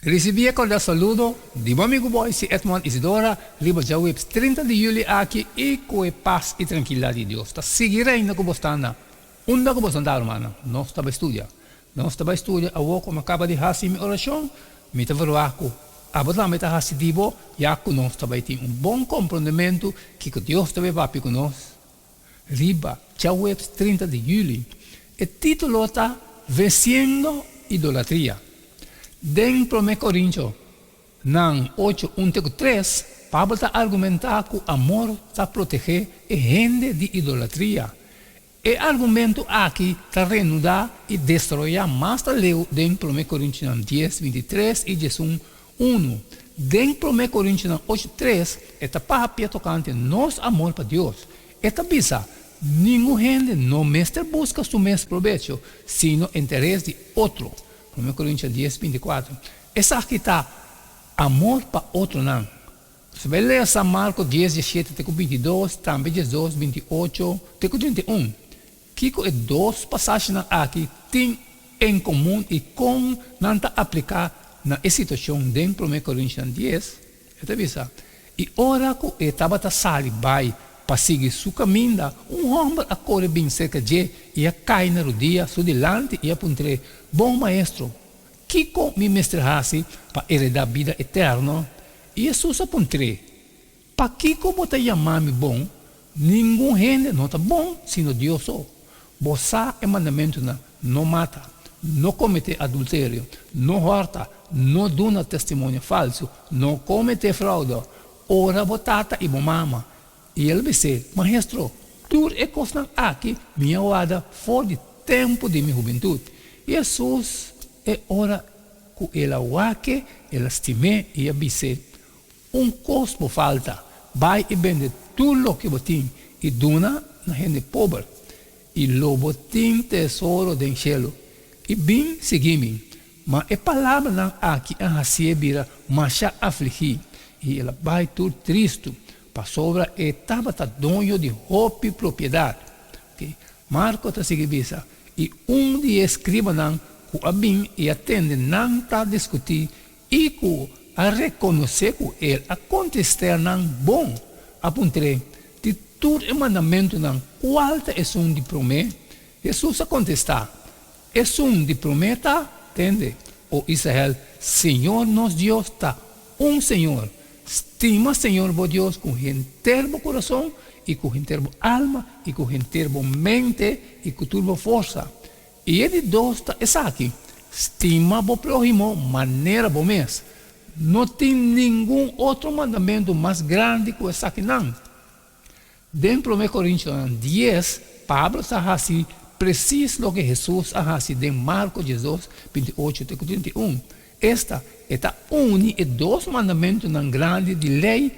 Risibí e kordial saludo di bo amigu Boyce Edmond Isidora riba djaweps 30 di yüli aki i ku e pas i trankilidat di Dios ta sigui reina ku bo sta na unda ku bo sta ta rumannan. Nos ta bai studia. Nos ta bai studia awor ku mi a kaba di hasi mi orashon. Mi ta verwagt ku abo tambe ta hasi di bo ya ku nos ta bai tin un bon komprondementu kiko Dios ta bai papia ku nos riba djaweps 30 di yüli. E título ta Venciendo Idolatria. Den Promé Korintionan 8, 1 te ku 3, Pablo ta argumentá ku amor ta protegé e hende di idolatria. E argumento aki ta renudá i desaroyá mas aleu den Promé Korintionan 10, 23 i 11, 1. Den Promé Korintionan 8, 3, e ta papia tokante nos amor pa Dios. E ta bisa, Ningun hende no mester buska su mes probecho, sino interes di otro. Promé Korintionan 10, 24. Esaki ta amor pa otronan. Si bai lesa Marko 10, 17 te ku 22, tambe 12, 28 te ku 31. Kiko e dos pasashinan aki tin en komun i kon nan ta apliká na e situashon den Promé Korintionan 10? E ta bisa, I ora ku e tabata sali bai pa sigui su kaminda, un hòmber a kore bin serka dje i a kai na rudia su dilanti i a puntr'é, Bon Maestro, kiko mi mester hasi pa heredá bida eterno? I Hesus a puntr'é, Pakiko bo ta yama mi bon? Ningun hende no ta bon sino Dios so. Bo sa e mandamentunan, No mata, no kometé adulterio, no hòrta, no duna testimonio falsu, no kometé fraude, ora bo tata i bo mama. I el bis'é, Maestro, tur e kosnan aki mi a warda for di tempu di mi hubentut. I Hesus e ora ku el a wak-e, el a stim'é i a bis'é, Un kos bo falta, bai i bende tur loke bo tin i duna na hende pober, i lo bo tin tesoro den shelu. I bin sigui mi. Ma e palabranan aki a hasié bira masha afligí, i el a bai tur tristu, pasobra e tabata doño di hopi propiedat. Marko ta sigui bisa, I un di e eskribanan ku a bin i a tende nan ta diskutí I ku a rekonosé ku el a kontestá nan bon, a puntr'é, Di tur e mandamentunan, kual ta esun di promé? Hesus a kontestá, Esun di promé ta, Tende, o Israel, Señor nos Dios ta ún Señor. Stima Señor bo Dios ku henter bo kurason i ku henter bo alma i ku henter bo mente i ku tur bo forsa. I e di dos ta esaki, Stima bo próhimo manera bo mes. No tin ningun otro mandamentu mas grandi ku esakinan. Den Promé Korintionan 10, Pablo ta hasi presis loke Hesus a hasi den Marko 12, 28 te ku 31. Esta, e ta uni e dos mandamentunan grandi di lei,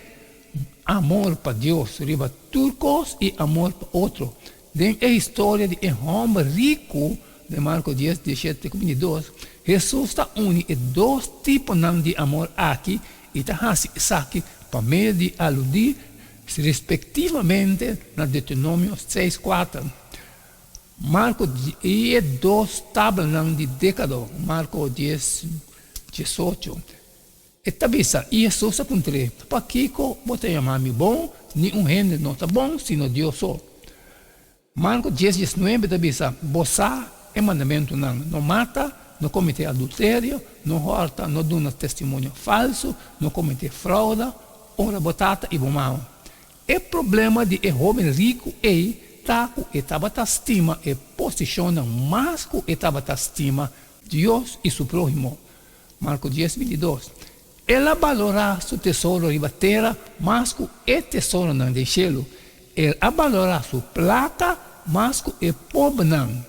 amor pa Dios riba tur kos i amor pa otro. Den e historia di e hòmber riku den Marko 10, 17 ku 22, Hesus ta uni e dos tiponan di amor aki i ta hasi esaki pa medio di aludí respektivamente na Deuteronomio 6, 4, Marko i e dos tablanan di dékado, Marko 10, 18. E ta bisa, I Hesus a puntr'é, Pakiko bo ta yama mi bon? Ni un hende no ta bon, sino Dios so. Marko 10, 19 ta bisa, Bo sa e mandamentunan, No mata, no kometé adulterio, no hòrta, no duna testimonio falsu, no kometé frouda, ora bo tata i bo mama. E problema di e hóben riku ei ta ku e tabata stima e posishonnan mas ku e tabata stima Dios i su próhimo. Marko 10, 22, El a balorá su tesoro riba tera mas ku e tesoronan den shelu. El a balorá su plaka mas ku e pobernan.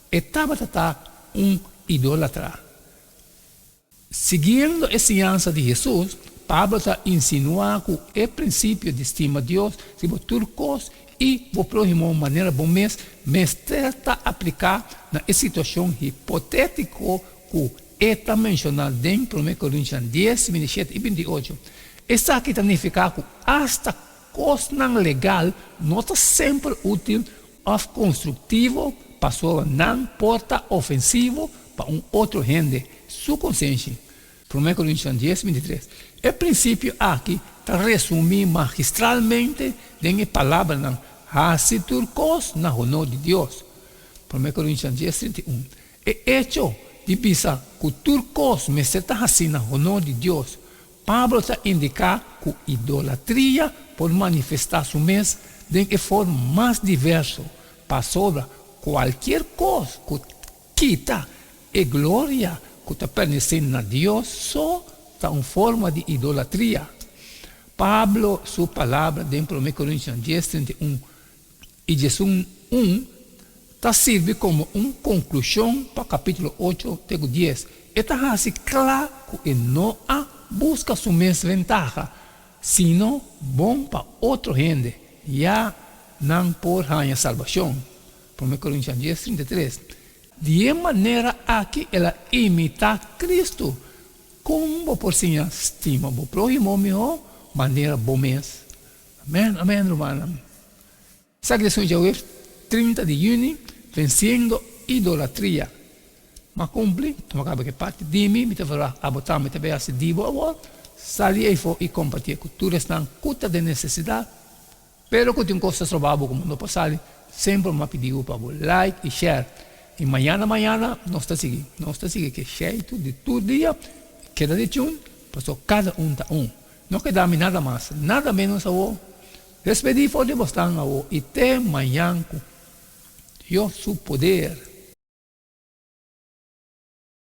E tabata ta un idólatra. Siguiendo e siñansa di Hesus, Pablo ta insinuá ku e prinsipio di stima Dios riba tur kos i bo próhimo manera bo mes mester ta apliká na e situashon hipotétiko ku e ta menshoná den Promé Korintian 10, 27 i 28. Esaki ta nifiká ku asta kosnan legal no ta semper útil òf konstruktivo pasobra nan por ta ofensivo pa un otro hende su konsenshi. Promé Korintionan dies, bintitres. E prinsipio aki ta resumí magistralmente den e palabranan, Hasi tur kos na honor di Dios. Promé Korintionan dies, 31. E echo di bisa ku tur kos mester ta hasí na honor di Dios, Pablo ta indiká ku idolatria por manifestá su mes den e forma mas diverso, pasobra kualkier kos ku kita e gloria ku ta pertenesé na Dios so ta un forma di idolatria. Pablo su palabra den Promé Korintionan dies, 31 i diesun un ta sirbi komo un konklushon pa kapítulo ocho te ku dies. E ta hasi kla ku e no a buska su mes ventaha, sino bon pa otro hende, ya nan por haña salbashon. Promé Korintian dies, 33. Di e manera aki el a imitá Kristu. Kon bo por siña stima bo próhimo mihó manera bo mes? Amèn, amèn, rumannan. Esaki ta esun djaweps 30 di yüni, Venciendo Idolatria. M'a kumpli, m'a kaba ku e parti di mi, mi ta verwagt abo tambe ta bay hasi di bo awor. Sali eyfo i kompartié ku tur esnan ku ta den nesesidat, pero ku tin kos ta stroba bo ku bo no por sali, semper m'a pidi bo pa bo like i share. I mañana mañana nos ta sigui, nos ta sigui ku e sheitu di tur dia, keda di tune, pasobra kada un ta un. No keda mi nada mas, nada menos awo. Despedí for di bosnan awo i te mañan ku Dios su poder.